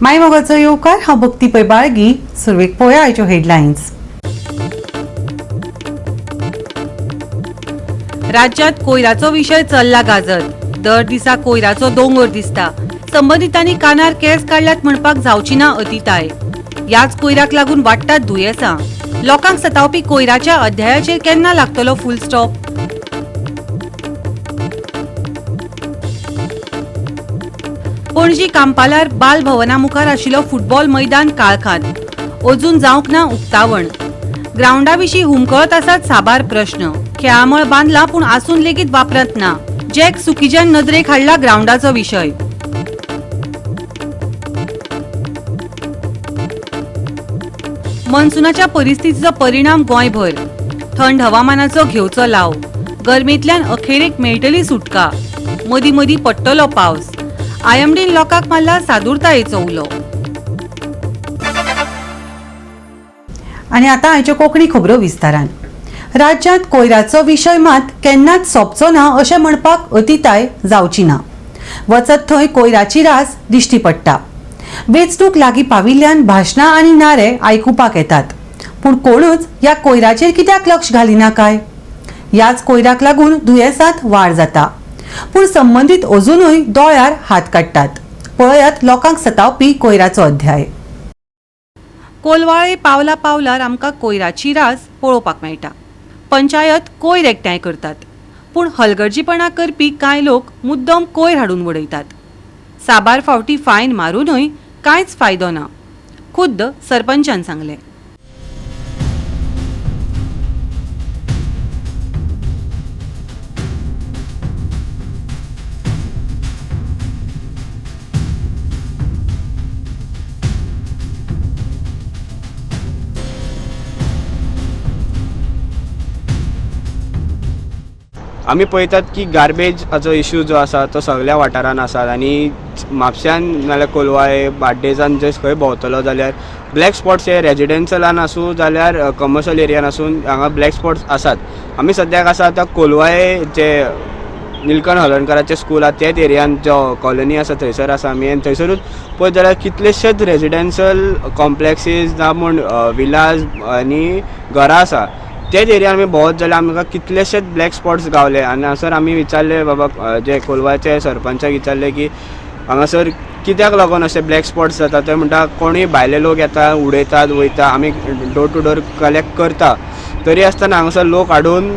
मायमोगाचो येवकार. हांव भक्ती पै बाळगी. सुरवेक पळोवया आयच्यो हेडलायन्स. राज्यात कोयराचो विशय चल्ला गाजत. दर दिसा कोयराचो दोंगर दिसता. संबंदितांनी कानार केस काडल्यात म्हणपाक जावची ना अतिताय. ह्याच कोयराक लागून वाडटात दुयेंसां. लोकांक सतावपी कोयराच्या अध्यायाचेर केन्ना लागतलो फुल स्टॉप? पणजी कांपालार बाल भवना मुखार आशिल्लो फुटबॉल मैदान काळखांत, अजून जावंक ना उक्तावण. ग्रावंडा विशीं हुमकळत आसात साबार प्रश्न. खेळामळ बांदला पूण आसून लेगीत वापरांत ना. जॅक सुखीजान नदरेक हाडला ग्रावंडाचो विशय. मनसुनाच्या परिस्थितीचो परिणाम गोंयभर. थंड हवामानाचो घेवचो लाव. गरमेंतल्यान अखेरेक मेळटली सुटका. मदीं मदीं पडटलो पावस. आयएमडीन लोकांक मारला सादुरतायेचो उलो. आनी आतां आयच्यो कोंकणी खबरो विस्तारान. राज्यांत कोयराचो विशय मात केन्नाच सोंपचो ना अशें म्हणपाक अतिताय जावची ना. वचत थंय कोयराची रास दिश्टी पडटा. वेंचणूक लागीं पाविल्ल्यान भाशणां आनी नारे आयकुपाक येतात, पूण कोणूच ह्या कोयराचेर कित्याक लक्ष घालिना काय? ह्याच कोयराक लागून दुयेंसांत वाड जाता, पूण संबंदीत अजुनूय दोळ्यार हात काडटात. पळयात लोकांक सतावपी कोयराचो अध्याय. कोलवाळे पावला पावलार आमकां कोयराची रास पळोवपाक मेळटा. पंचायत कोयर एकठांय करतात, पूण हलगर्जीपणा करपी कांय लोक मुद्दम कोयर हाडून उडयतात. साबार फावटी फायन मारूनय कांयच फायदो ना, खुद्द सरपंचान सांगलें. आमी पळयतात की गार्बेजाचो इशू जो आसा तो सगळ्या वाठारान आसा आनी म्हापश्यान नाल्यार कोलवाळे बार्देजान जे खंय भोंवतलो जाल्यार ब्लॅक स्पॉट्स हे रेजिडेन्शलान आसूं जाल्यार कमर्शियल एरियान आसूं हांगा ब्लॅक स्पॉट्स आसात. आमी सद्याक आसा आतां कोलवाळे जे निलकंठ हळर्णकाराचें स्कूल आसा त्याच एरियान जो कॉलनी आसा थंयसर आसा आमी आनी थंयसरूच पळयत जाल्यार कितलेशेच रेजिडेन्शल कॉम्प्लेक्सीस ना म्हूण विलाज आनी घरां आसा. तेच एरियान आमी भोंवत जाल्यार आमकां कितलेशेच ब्लॅक स्पॉट्स गावले आनी हांगासर आमी विचारले बाबा जे कोलवाचे सरपंचाक विचारले की हांगासर कित्याक लागून अशे ब्लॅक स्पॉट्स जाता. ते म्हणटा कोणूय भायले लोक येता उडयतात वयता, आमी डोर टू डोर कलेक्ट करता तरी आसतना हांगासर लोक हाडून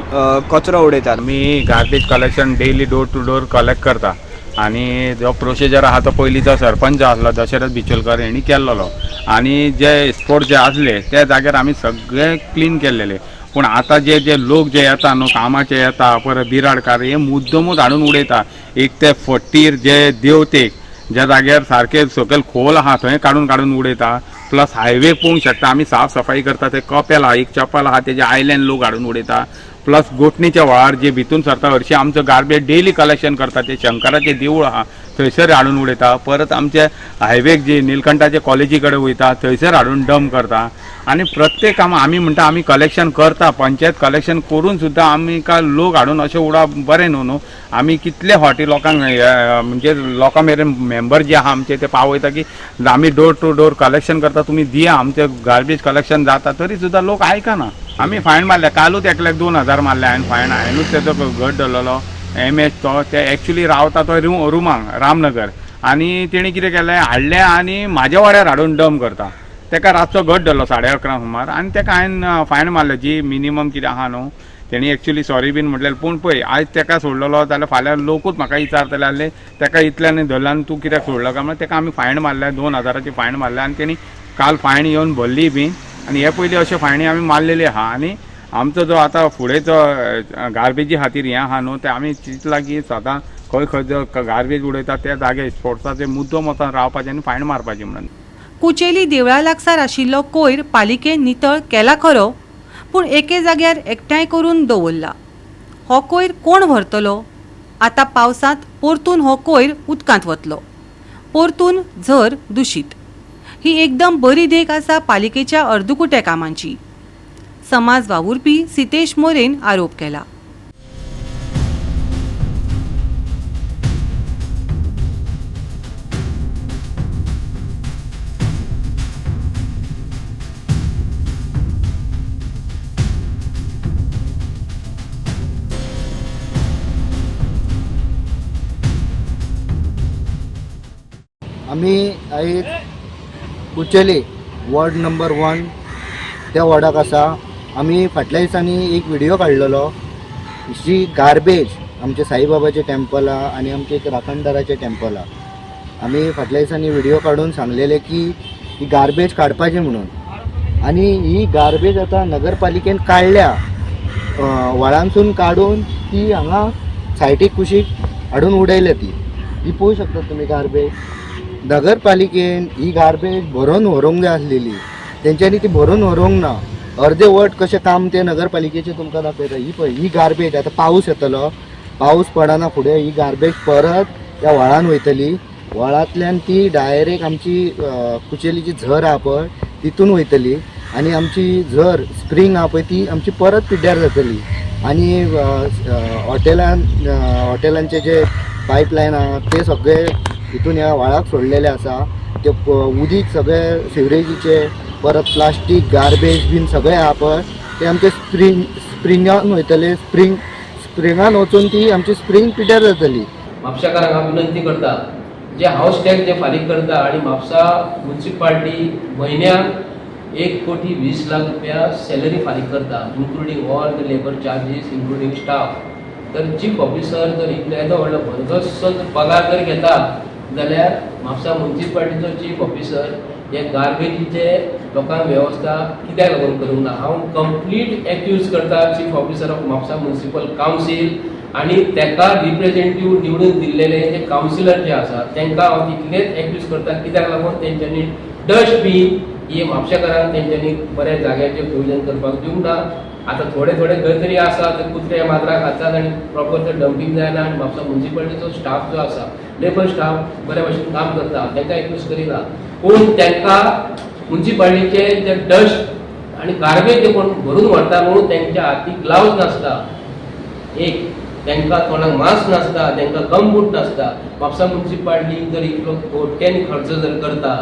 कचरो उडयतात. आमी garbage collection daily door to door collect करता आनी जो प्रोसिजर आहा तो पयलींचो सरपंच आसलो दशरथ बिचोलकर हेणी केल्लो आनी जे स्पोट जे आसले त्या जाग्यार आमी सगळे क्लीन केल्लेले. पूण आतां जे जे लोक जे येता न्हू कामाचे येता परत बिराडकार हे मुद्दमूच हाडून उडयता. एक ते फटीर जे देवतेक ज्या जाग्यार सारके सकयल खोल आहा थंय काडून काडून उडयता. प्लस हायवे पळोवंक शकता आमी साफ सफाई करता ते कपेल आहा एक चप्पल आहा तेजे आयल्यान लोक हाडून उडयता. प्लस गोठणीच्या व्हाळार जे भितून सरता हरशीं आमचो गार्बेज डेली कलेक्शन करता ते शंकराचें देवूळ आहा थंयसर हाडून उडयता. परत आमचे हायवेक जे निलकंठाचे कॉलेजी कडेन वयता थंयसर हाडून डंप करता. आनी प्रत्येक कामां आमी म्हणटा आमी कलेक्शन करता, पंचायत कलेक्शन करून सुद्दां आमकां लोक हाडून अशें उडोवप बरें न्हू न्हू. आमी कितले फावटी लोकांक म्हणजे लोकां मेरेन मेंबर जे आहा आमचे ते पावयता की आमी डोर टू डोर कलेक्शन करता, तुमी दिया आमचें गार्बेज कलेक्शन जाता, तरी सुद्दां लोक आयकना. आमी फायन मारल्या, कालूच एकल्याक 2000 मारले हांवें फायन. हांवेनूच तेजो घट धरलेलो एम एच तो ते एक्चुली रावता तो रुमांक रामनगर आनी तेणी कितें केलें हाडलें आनी म्हाज्या वाड्यार हाडून डंप करता. तेका रातचो घट धरलो 11:30 सुमार आनी तेका हांवें फायन मारलें जी मिनिमम कितें आहा न्हू. तेणी एक्चुली सॉरी बीन म्हटलें, पूण पळय आयज तेका सोडलेलो जाल्यार फाल्यां लोकूच म्हाका विचारतले आसले तेका इतल्यान धरलो आनी तूं कित्याक सोडलो काय म्हणून. तेका आमी फायन मारल्या 2000 फायन मारल्या आनी तेणी काल फायन येवन भरली बीन. आनी हे पयलीं अशे फायनी आमी मारलेली आहा. आनी आमचो जो आतां फुडें जो गार्बेजी खातीर हें आहा न्हू ते आमी चिंतला की सदां खंय खंय जो गार्बेज उडयता त्या जाग्यार स्पोर्ट्साचे मुद्दम वचोन रावपाचें आनी फायन मारपाची म्हणून. कुचेली देवळा लागसार आशिल्लो कोयर पालिकेन नितळ केला खरो, पूण एके जाग्यार एकठांय करून दवरला. हो कोयर कोण व्हरतलो? आतां पावसांत परतून हो कोयर उदकांत वतलो, परतून झर दुशीत. ही एकदम बरी देख आसा पालिकेच्या अर्दकुट्या कामांची. समाज वावुरपी सितेश मोरेन आरोप केला. आमी आयज कुचेली वॉर्ड नंबर 1 त्या वॉर्डाक आसा. आमी फाटल्या दिसांनी एक व्हिडियो काडलेलो जी गार्बेज आमचे साईबाबाचें टेम्पल आहा आनी आमचे एक राखणदाराचें टेम्पल आहा. आमी फाटल्या दिसांनी व्हिडियो काडून सांगलेले की ही गार्बेज काडपाची म्हणून, आनी ही गार्बेज आतां नगरपालिकेन काडल्या, व्हाळांसून काडून ती हांगा सायटीक कुशीक हाडून उडयल्या. ती ही पळोवंक शकतात तुमी गार्बेज. नगरपालिकेन ही गार्बेज भरून व्हरूंक जाय आसलेली, तेंच्यांनी ती भरून व्हरूंक ना. अर्दे वट कशें काम तें नगरपालिकेचें तुमकां दाखयता. ही पळय ही गार्बेज, आतां पावस येतलो, पावस पडना फुडें ही गार्बेज परत त्या व्हाळान वयतली. व्हाळांतल्यान ती डायरेक्ट आमची कुचेलीची झर आहा पळय तितून वयतली आनी आमची झर स्प्रींग आहा पळय ती आमची परत पिड्ड्यार जातली. आनी हॉटेलान हॉटेलांचे जे पायपलायन आहा ते सगळे हितून ह्या व्हाळाक सोडलेले आसा. ते उदीक सगळे सिवरेजीचे, परत प्लास्टीक गार्बेज बीन सगळे आहा पळय ते आमचे स्प्रिंगान वयतले. स्प्रिंगान वचून ती आमची स्प्रींग पिड्ड्यार जातली. म्हापशाकारांक हांव विनंती करता, जे हावस टॅक्स जे फारीक करता आनी म्हापसा मुन्सिपाल्टी म्हयन्याक 1 कोटी 20 लाख रुपया सॅलरी फारीक करता, including all the labour charges, including staff. तर चीफ ऑफिसर जर इतलो येदो व्हडलो भरघोसो पगार जर घेता जाल्यार म्हापसा मुन्सिपाल्टीचो चीफ ऑफिसर हे गार्बेजीचे लोकांक वेवस्था कित्याक लागून करूंक ना? हांव कंप्लीट एक्यूज करता Chief Officer of Mapusa Municipal Council आनी तेका रिप्रेझेंटिव्ह निवडून दिल्लेले जे कावन्सिलर जे आसा तांकां हांव तितलेच एक्यूज करता. कित्याक लागून तेंच्यांनी डस्टबीन ही म्हापशेकारांक तेंच्यांनी बऱ्या जाग्याचेर प्रोविजन करपाक दिवंक ना. आतां थोडे थोडे खंय तरी आसा, ते कुत्रे माजरां खातात आनी प्रॉपर ते डंपींग जायना. आनी म्हापसा मुन्सिपालिटीचो स्टाफ जो आसा, लेबर स्टाफ, बऱ्या भशेन काम करता, तांकां एक्यूज करिना. पूण तांकां मुन्सिपालिटीचे जे डस्ट आनी गार्बेज जे कोण भरून व्हरता न्हू, तेंच्या हातीक ग्लावज नासता, एक तांकां तोंडाक मास्क नासता, तांकां गमबूट नासता. म्हापसा मुन्सिपालिटी जर इतलो कोट्यांनी खर्च जर करता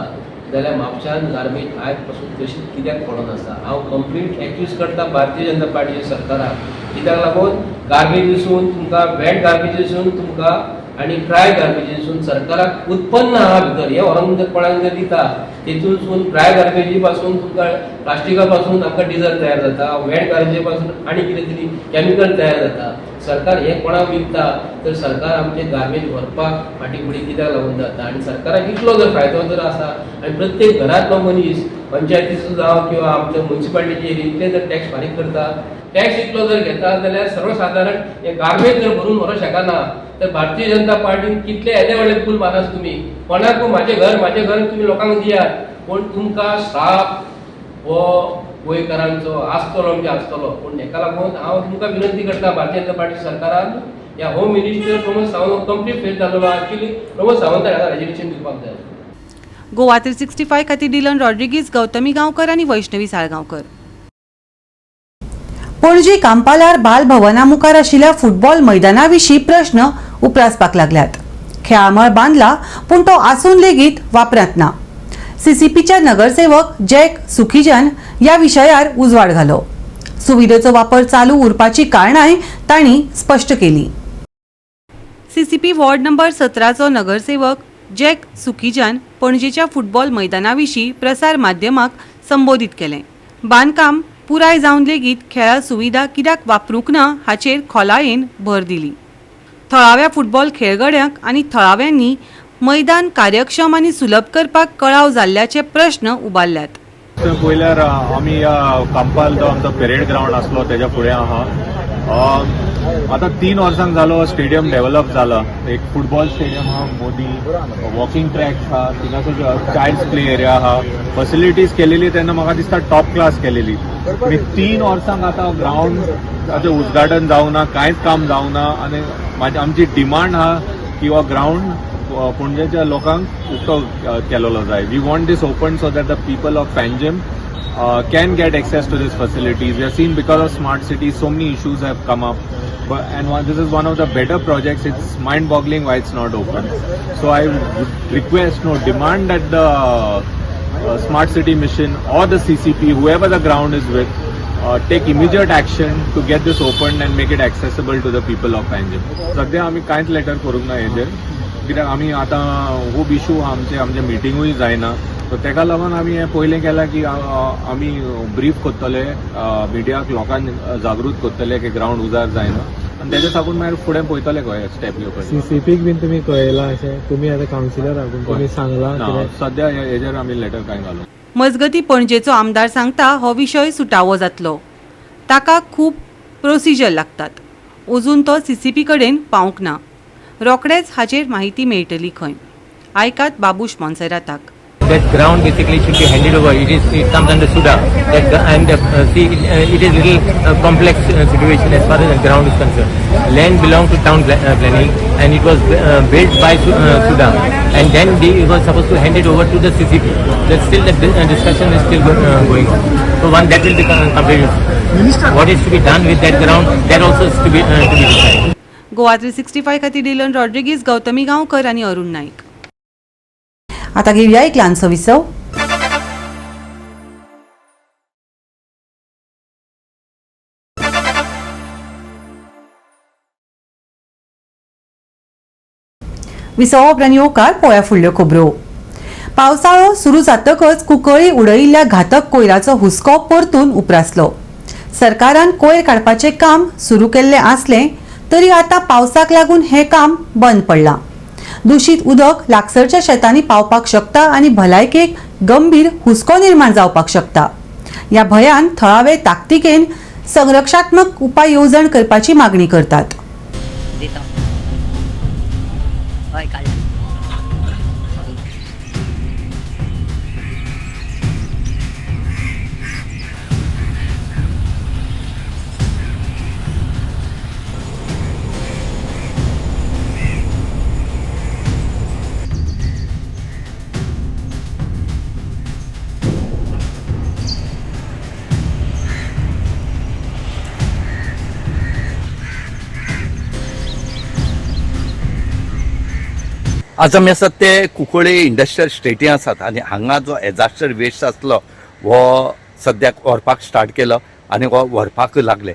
जाल्यार म्हापशान गार्बेज आयज पासून तशीच कित्याक पडून आसा? हांव कंप्लीट एक्यूज करता भारतीय जनता पार्टीच्या सरकाराक. कित्याक लागून गार्बेजीसून तुमकां, वेट गार्बेजीसून तुमकां आनी ड्राय गार्बेजीसून सरकाराक उत्पन्न आहा भितर. हे व्हरोन जर कोणाक जर दिता, तेतूनसून ड्राय गार्बेजी पासून तुमकां, प्लास्टिका पासून आमकां डिझल तयार जाता, वेट गार्बेजी पासून आनी कितें तरी केमिकल तयार जाता. सरकार हे कोणाक विकता? तर सरकार आमचे गार्बेज व्हरपाक फाटीं फुडें कित्याक लागून जाता? आनी सरकाराक इतलो जर फायदो जर आसा आनी प्रत्येक घरांतलो मनीस, पंचायतीचो जावं किंवा आमच्या मुन्सिपालिटीचे इतले जर टॅक्स फारीक करता, टॅक्स इतलो जर घेता जाल्यार सर्वसाधारण हे गार्बेज जर भरून व्हरूंक शकना तर भारतीय जनता पार्टीन कितले येदे व्हडले पूल मारस तुमी कोणाकू. म्हाजें घर, म्हाजें घर तुमी लोकांक दियात, पूण तुमकां श्राप हो गोंयकारांचो आसतलो म्हणजे आसतलो. पूण हेका लागून हांव तुमकां विनंती करता, भारतीय जनता पार्टी सरकारान ह्या home minister Pramod Sawant complete fail जाल्लो. एक्चुली प्रमोद सावंत हाका रेजिग्नेशन दिवपाक जाय. गोवा 365 खातीर डिलन रॉड्रिगीज, गौतमी गांवकर आनी वैष्णवी साळगांवकर. पणजी कांपालार बाल भवना मुखार आशिल्ल्या फुटबॉल मैदाना विशीं प्रश्न उप्रासपाक लागल्यात. खेळामळ बांदला, पूण तो आसून लेगीत वापरांत ना. सीसीपीच्या नगरसेवक जॅक सुखीजन ह्या विशयार उजवाड घालो. सुविधेचो वापर चालू उरपाची कारणांय तांणी स्पश्ट केली. सीसीपी वॉर्ड नंबर 17चो नगरसेवक जॅक सुखीजान पणजेच्या फुटबॉल मैदाना विशीं प्रसार माध्यमाक संबोधीत केलें. बांदकाम पुराय जावन लेगीत खेळा सुविधा कित्याक वापरूंक ना हाचेर खोलायेन भर दिली. थळाव्या फुटबॉल खेळगड्यांक आनी थळाव्यांनी मैदान कार्यक्षम आनी सुलभ करपाक कळाव जाल्ल्याचे प्रश्न उबारल्यात. थंय पयल्यार आमी ह्या कांपाल जो आमचो परेड ग्रावंड आसलो तेज्या फुडें आहा. आतां 3 वर्सांक जालो स्टेडियम डेव्हलप जाला. एक फुटबॉल स्टेडियम आहा, मोदी वॉकिंग ट्रॅक आहा, थिंगासर चायल्ड प्ले एरिया आहा. फॅसिलिटीज केलेली तेन्ना म्हाका दिसता टॉप क्लास केलेली. आनी 3 वर्सांक आतां ग्रावंडाचें उद्घाटन जावना, कांयच काम जावना. आनी आमची डिमांड आहा की हो ग्रावंड पणजेच्या लोकांक उक्तो केलेलो जाय. We want this open so that the people of Panjim can get access to these facilities. We have seen because of smart cities, so many issues have come up. But, and one, this is one of the better projects. It's mind-boggling why it's not open. So I would request, no, demand that the Smart City Mission or the CCP, whoever the ground is with, take immediate action to get this opened and make it accessible to the people of Panjim. सध्या आमी कांयच letter करूंक ना हेजेर. कित्याक आमी आतां खूब इशू आहा आमचे, आमचे मिटिंगूय जायना. सो तेका लागून आमी हें पयलें केलां की आमी ब्रीफ करतले मिडियाक, लोकांक जागृत करतले की ग्रावंड उजार जायना आनी तेजे साकून मागीर फुडें पळयतले खंय स्टेप घेवपाचे. सीसीपीक बीन तुमी कळयलां अशें? तुमी आतां कावन्सिलर आहा, तुमी सांगलां ना, कितें? सद्या हेजेर आमी लेटर कांय घालूंक. मजगती, पणजेचो आमदार सांगता, हो विशय सुटावो जातलो, ताका खूब प्रोसिजर लागतात. अजून तो सीसीपी कडेन पावंक ना. रोखडेच हाचेर म्हायती मेळटली खंय. आयकात Babush मोन्सेराताक. That ground basically should be handed over. It comes under SUDA. That and see, it is little complex situation as far as the ground is concerned. Land belonged to town planning and it was built by SUDA, and then they were supposed to hand it over to the CCP. That's still the discussion is still going on. So one that will be completed. What is to be done with that ground, that also is to be decided. Goa 365 खातीर Dylan Rodrigues, Gautami Gaonkar आनी अरुण नाईक. आता घेऊया एक ल्हानसो विसव. विसवा उपरांत येवकार. पळोवया फुडल्यो खबरो. पावसाळो सुरू जातकच कुंकळी उडयिल्ल्या घातक कोयराचो हुस्को परतून उप्रासलो. सरकारान कोयर काडपाचें काम सुरू केल्लें आसलें तरी आतां पावसाक लागून हें काम बंद पडलां. दुशीत उदक लागसरच्या शेतांनी पावपाक शकता आनी भलायकेक गंभीर हुस्को निर्माण जावपाक शकता. ह्या भंयान थळावे ताकतिकेन संरक्षात्मक उपाय येवजण करपाची मागणी करतात. दिता, हय, काडल्या. आज आमी आसात ते कुंकळ्ळे इंडस्ट्रियल इस्टेटी आसात आनी हांगा जो एजास्टर वेस्ट आसलो हो सद्याक व्हरपाक स्टार्ट केलो आनी हो व्हरपाक लागले.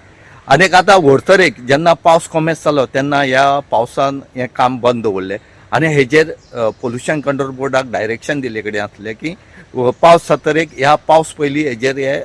आनी आतां व्हरतरेक जेन्ना पावस कोमेस जालो तेन्ना ह्या पावसान हें काम बंद दवरलें आनी हेजेर पोल्युशन कंट्रोल बोर्डाक डायरेक्शन दिल्ले कडेन आसलें की पावस जातरेक ह्या पावस पयलीं हेजेर हे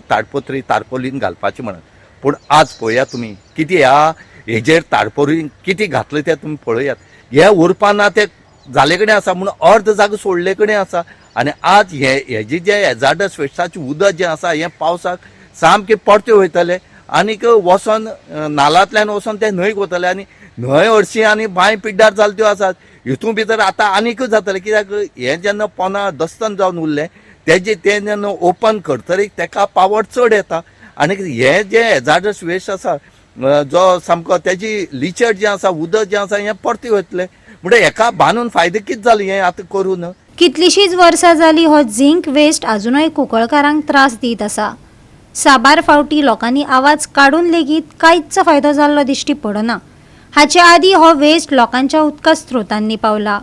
ताडपत्री तारपोलीन घालपाचें म्हणून. पूण आज पळयात तुमी कितें ह्या हेजेर तारपोलीन कितें घातलें तें तुमी पळयात. हे उरपा ना ते जाले कडेन आसा म्हूण अर्द जागो सोडले कडेन आसा आनी आज हे हेजे जे हेजार्डस वेस्टाचें उदक जें आसा हें पावसाक सामकें परतें वयतलें आनीक वचोन नालांतल्यान वचोन ते न्हंयक वतले आनी न्हंय हरशीं आनी बांय पिड्ड्यार जाल्यो त्यो आसात. हितून भितर आतां आनीकच जातलें कित्याक हें जेन्ना पोना दस्तन जावन उरलें तेजें तें जेन्ना ओपन करतरीक तेका पावर चड येता आनी हें जें हेजार्डस वेस्ट आसा जो सामको तेजी लिचर जें आसा उदक जें आसा हें परतें वतलें. म्हणटा हेका बांदून फायदो कितें जालो हें आतां करून? कितलीशीच वर्सां जाली हो झिंक वेस्ट अजुनूय कुंकळकारांक त्रास दीत आसा. साबार फावटी लोकांनी आवाज काडून लेगीत कांयच फायदो जाल्लो दिश्टी पडना. हाचे आदीं हो वेस्ट लोकांच्या उदका स्रोतांनी पावला.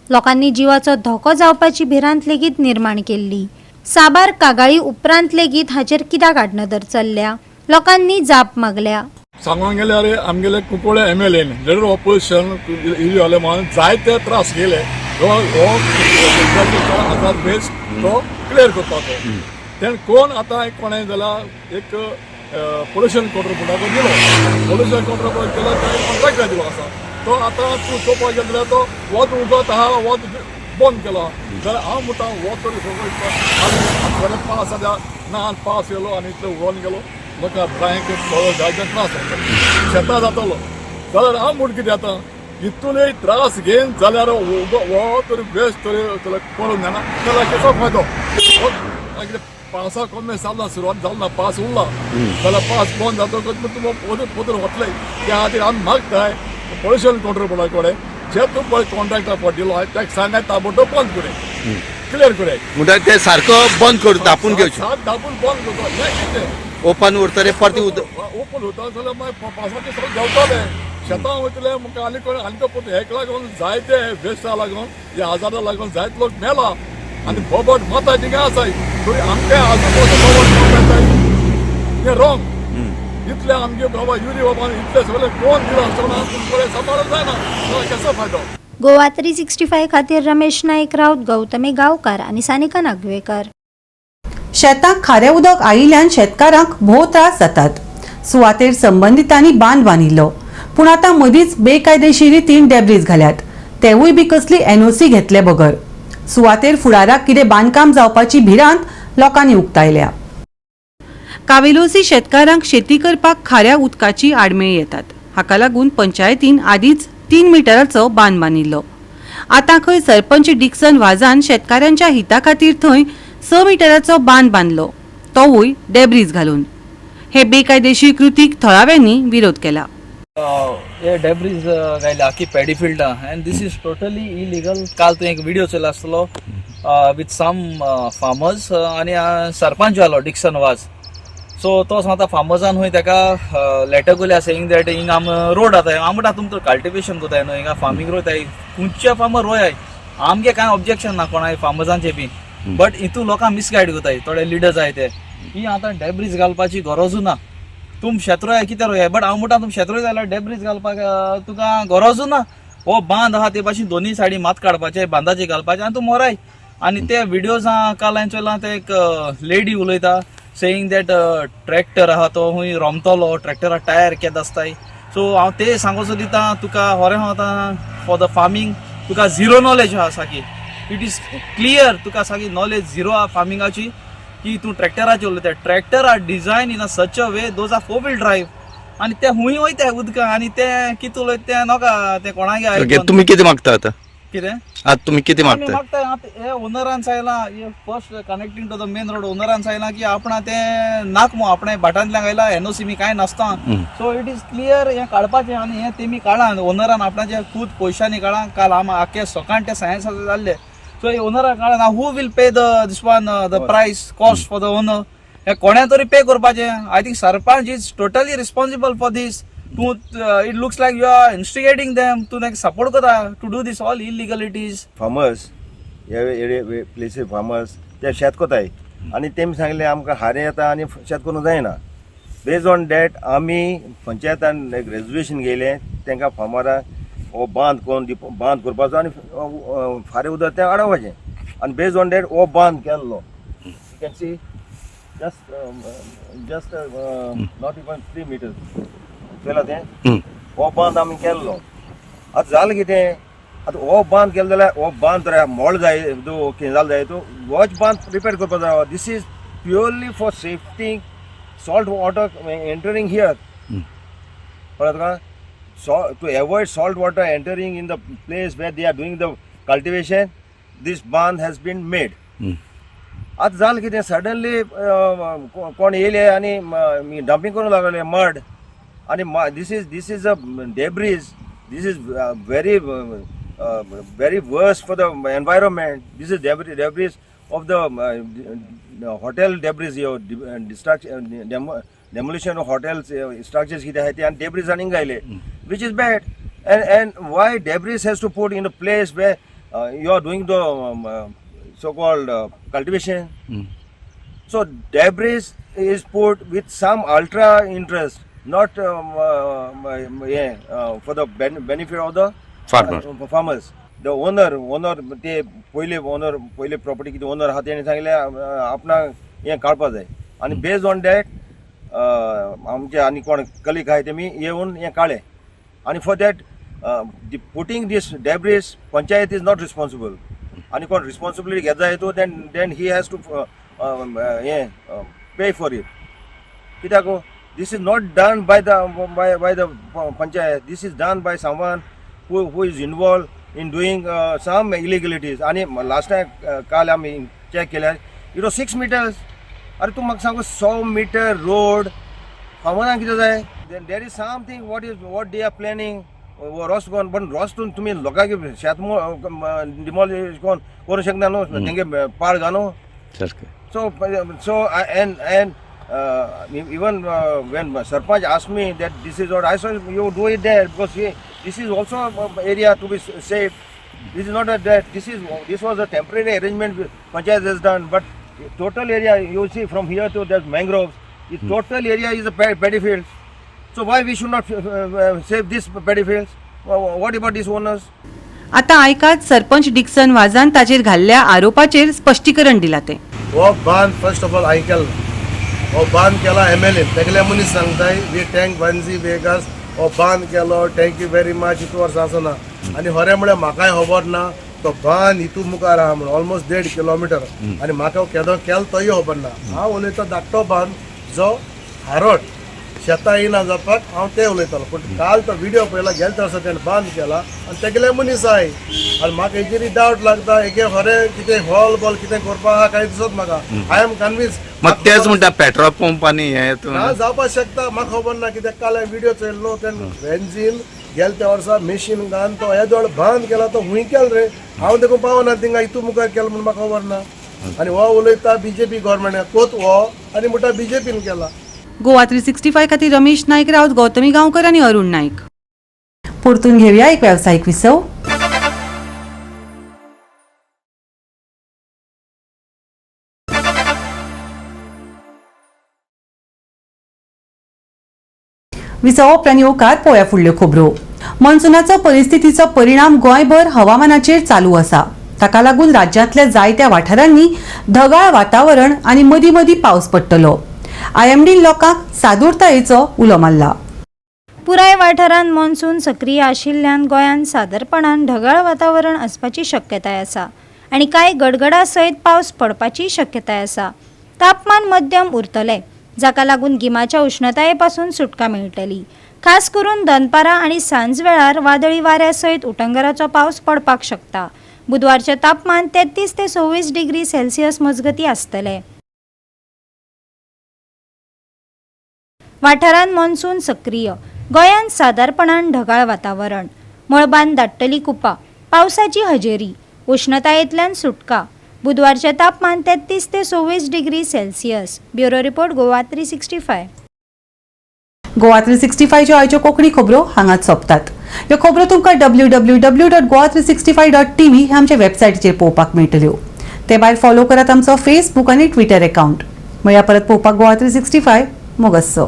लोकांनी जिवाचो धोको जावपाची भिरांत लेगीत निर्माण केल्ली. साबार कागाळी उपरांत लेगीत हाचेर कित्याक आडनदर चल्ल्या? लोकांनी जाप मागल्या. सांगूंक गेल्यार आमगेले कुंकळे MLA leader opposition इल्ले म्हणून जायते त्रास गेले. हो हो आझाद बेस तो क्लियर करपाचो तेणें कोण आतां कोणें जाल्यार एक पोल्युशन कंट्रोल बोर्डाक दिलो. पोल्युशन कंट्रोल बोर्ड केलो, तेणें कॉन्ट्रॅक्टर दिलो आसा. तो आतां तूं चोवपाक गेलो जाल्यार तो वत उगत आहा, वत बंद केलो जाल्यार हांव म्हणटा वत तरी सगळो पास जाल्यार ना पास येयलो आनी इतलो उडोवन गेलो. लोकांक भलायकेक सगळो जायते त्रास जातलो, शेतां जातलो. जाल्यार हांव म्हूण कितें आतां इतूनय त्रास घेवन जाल्यार हो तरी वेस्ट तरी करूंक जायना जाल्यार कसो फायदो? हो कितें पावसा कमी जाल ना, सुरवात जाल ना, पावस उरला जाल्यार पावस बंद जातकच तुमकां पोदर पोदर वतले. त्या खातीर आमी मागताय पोल्युशन कंट्रोल बोर्डा कडेन जे तूं पळय कॉन्ट्रॅक्टर पळय दिलो आहा ताका सांगाय ताबडतोब बंद करूं, क्लियर करूं. म्हणटा ते सारको बंद करून धापून घेवचें. सात धापून बंद करता हें कितें? ओपन उरतरे परतें उदक ओपन उरता जाल्यार मागीर पावसाचे सगळें देंवताले, शेतां वयतले. म्हाका आनी कोण आनी कोण हेका लागून जायते वेस्टा लागून ह्या आजारा लागून जायते लोक मेला आनी बोबट माता थिंगा आसाय तरी आमकां आजून बोबट येताय हें रॉंग. इतले आमगे बाबा युरी बाबा इतले सगळे कोण दिलो आसतना तुमकां सांबाळूंक जायना जाल्यार कसो फायदो? गोवा 365 खातीर रमेश नाईक राऊत, गौतमी गांवकार आनी सानिका नागवेकर. शेताक खारें उदक आयिल्ल्यान शेतकारांक भोव त्रास जातात. सुवातेर संबंदितांनी बांद बांदिल्लो, पूण आतां मदींच बेकायदेशीर रितीन डेब्रीज घाल्यात, तेवूय बी कसली एनओसी घेतले बगर. सुवातेर फुडाराक कितें बांदकाम जावपाची भिरांत लोकांनी उक्तायल्या. कावेलोसी शेतकारांक शेती करपाक खाऱ्या उदकाची आडमेळी येतात. हाका लागून पंचायतीन आदींच 3 मिटराचो बांद बांदिल्लो. आतां खंय सरपंच डिक्सन वाजान शेतकारांच्या हिता खातीर थंय 6 मिटराचो बांद बांदलो, तोवूय डेब्रीज घालून. हे बेकायदेशीर कृतीक थळाव्यांनी विरोध केला. हे डेब्रीज घायले आखी paddy फिल्डा and this is totally illegal. काल तुवें एक व्हिडिओ चोयलो आसतलो विथ सम फार्मर्स आनी सरपंच जालो डिक्सन वाज. सो तो सांगता फार्मर्सान खंय ताका लेटर केल्या सेईंग that हिंगा आम रोड जाता. हांव म्हणटा तुमकां कल्टिवेशन कोताय न्हू, हिंगा फार्मींग रोयताय, खुंयचे फार्मर रोयाय, आमगे कांय ऑब्जेक्शन ना कोणाय फार्मर्सांचे बी, बट हितून लोकांक मिसगायड कोताय थोडे लिडर्स आहाय ते. ही आतां डेब्रीज घालपाची गरजूच ना. तुम शेत रोया, कितें रोया, बट हांव म्हणटा तुम शेत रोय जाल्यार डेब्रीज घालपाक तुका गरजूच ना. हो बांद आहा ते भाशेन दोनी सायडी मात काडपाचे, बांदाचे घालपाचे आनी तूं मोराय. आनी ते विडियोज काल हांवें चोयला, ते एक लेडी उलयता सेईंग that tractor आहा तो खूंय रोमतलो, ट्रॅक्टरा टायर केद आसताय. सो हांव ते सांगोसो दिता तुका, खरें हांव आतां फॉर the farming तुका झिरो नॉलेज आहा सारकी. It is clear तुका सारकी नॉलेज झिरो आहा फार्मिंगाची की तूं ट्रॅक्टराचेर उलयता. Tractor are design in a such a way, those are four wheel drive आनी ते हुंय वयता उदकां आनी ते कितें उलयता तें नाका तें कोणागे आयकोन. तुमी कितें मागता आतां? कितें? आतां तुमी कितें आमी मागता? मागता आतां हे ओनरान सांगलां, first connecting to the main road ओनरान सांगलां की आपणा तें नाक मु आपणें भाटांतल्यान गायला, एनओसी बी कांय नासता. सो it is clear हें काडपाचें आनी हें तेमी काडलां ओनरान आपणाचे खूद पयशांनी काडलां. काल आम आख्खे सकाळ ते सायन्स जाल्ले. सो हे ओनरान काडला. Who will pay the this one, the price cost for the owner? हे कोण्या तरी पे करपाचें. I think sarpanch is totally responsible for this. तूं, it looks like you are instigating them, तूं तांकां सपोर्ट करता to do this all illegalities. Farmers हे area प्लेसी फार्मर्स ते शेत कोताय आनी तेमी सांगलें आमकां हारें येता आनी शेत करूंक जायना. बेज ऑन that आमी पंचायतान एक रेजोल्युशन घेयलें, तांकां फार्मरांक हो बांद करून दिवप, बांद करपाचो आनी फारें उदक तें आडोवपाचें. आनी बेज ऑन that हो बांद केल्लो. You can see just not even 3 meters चोयला तें. हो बांद आमी केल्लो. आतां जालें कितें, आतां हो बांद केलो जाल्यार हो बांद तर मोळ जाय, कितें जालें जाय, तूं होच बांद रिपेर करपा जाय. This is purely for safety salt water entering here. कळ्ळें तुका? So to avoid salt water entering in the place where they are doing the cultivation, this band has been made. आतां जालें कितें, सडनली कोण येयले आनी डंपींग करूंक लागले मड आनी this is a debris. This is very very worse for the environment. This is debris of the hotel debris, destruction, demolition of hotels structures कितें आहाय ते आनी डेब्रीज आनी घायले, which is bad. And why debris has to put in a place where you are doing the so called cultivation? So debris is put with some ultra interest, not yeah, for the benefit of the Farmer. Farmers. The owner ते पयले owner, पयले property कितें owner आहा तेणी सांगलें आपणाक हें काडपा जाय आनी बेज ऑन that आमचे आनी कोण कलीग आहाय तेमी येवन हें काडलें. आनी for that putting this debris, panchayat is not responsible. आनी कोण रिस्पॉन्सिबिलिटी घेत जाय तो then he has to हें पे फॉर it. कित्याक this is not done by the panchayat. This is done by someone who is involve in doing some illegalities. आनी last time काल आमी चॅक केल्यार it was 6 meters. अरे तूं म्हाका सांगू, 100 मिटर रोड फार्मरांक कितें जाय? Then there is something what they are planning. रस्तो कोन, पण रस्तो तुमी लोकांक शेत डिमॉलिश कोन करूंक शकना न्हू, तेंगे पाळ घालू. सारकें. So and even when Sarpanch asked me that this is what I said, you do it there because this is also a area to be safe. This is not a that this was a temporary arrangement panchayat has done, but total area you see from here to there's mangroves. The total area is a paddy fields. So why we should not save this paddy fields? What about these owners? आतां आयकात sarpanch Dixon वाजान ताचेर घाल्ल्या आरोपाचेर स्पश्टीकरण दिलां तें. हो बांद first of all हांवें केलो, हो बांद केला एम.एल.ए. तेगेले मनीस सांगताय we thank Venzy Vegas, हो बांद केलो, thank you very much, इतू वर्सां आसना. आनी खरें म्हळ्यार म्हाकाय खबर ना तो बांद हितू मुखार आहा म्हणून, ऑलमोस्ट 1.5 किलोमिटर, आनी म्हाका केदो केलो तोय खबर ना. हांव उलयता धाकटो बांद जो हारोट शेतां येयना जावपाक, हांव तें उलयतालो. पूण काल तो व्हिडियो पळयला, गेले वर्सा तेणें बांद केला आनी तेगेले मनीस आहाय, आनी म्हाका हेजेर डावट लागता, हेगे खरें कितें हॉल बॉल कितें करपाक आहा काय दिसत म्हाका. I am convince. मग तेच म्हणटा पेट्रोल पंप आनी हे ना जावपाक शकता, म्हाका खबर ना कित्याक काल हांवें व्हिडियो चोयलो न्हू, तेणें वेन्झीन गेले त्या वर्सा मेशीन घालून तो येदोळ बांद केला, तो खूंय केलो रे, हांव देखून पावना थिंगा, हितू मुखार केलो म्हूण म्हाका खबर ना. आनी हो उलयता बीजेपी गव्हर्मेंट कोत हो, आनी म्हणटा बीजेपीन केला. गोवा 365 खातीर रमेश नायक राऊत, गौतमी गांवकर आनी अरुण नायक. परतून घेवया एक वेवसायीक विसव. विसव उपरांत येवकार पळोवया फुडल्यो खबरो. मॉन्सुनाचो परिस्थितीचो परिणाम गोंयभर हवामानाचेर चालू आसा. ताका लागून राज्यांतल्या जायत्या वाठारांनी ढगाळ वातावरण आनी मदीं मदीं पावस पडटलो. आयएमडीन लोकांक सादूरतायेचो उलो मारला. पुराय वाठारांत मॉन्सून सक्रीय आशिल्ल्यान गोंयांत सादारणपणान ढगाळ वातावरण आसपाची शक्यताय आसा आनी कांय गडगडा सयत पावस पडपाची शक्यताय आसा. तापमान मध्यम उरतलें, जाका लागून गिमाच्या उश्णताये पासून सुटका मेळटली. खास करून दनपारां आनी सांजवेळार वादळी वाऱ्या सयत उटंगराचो पावस पडपाक शकता. बुधवारचें तापमान 33 ते 26 डिग्री सेल्सियस मजगतीं आसतलें. वाठारांत मॉन्सून सक्रीय, गोंयांत सादारणपणान ढगाळ वातावरण, मळबान दाट्टली कुपां, पावसाची हजेरी, उश्णतायेंतल्यान सुटका. बुधवारचें तापमान 33 ते 26 degree Celsius. Bureau report, Goa 365. Goa 365च्यो आयच्यो कोंकणी खबरो हांगाच सोंपतात. ह्यो खबरो तुमकां www.goa365.tv ह्या आमच्या वेबसायटीचेर पळोवपाक मेळटल्यो. ते भायर फॉलो करात आमचो फेसबूक आनी ट्विटर एकावंट. म्हळ्यार परत पळोवपाक गोवा 365 मोगस्सो.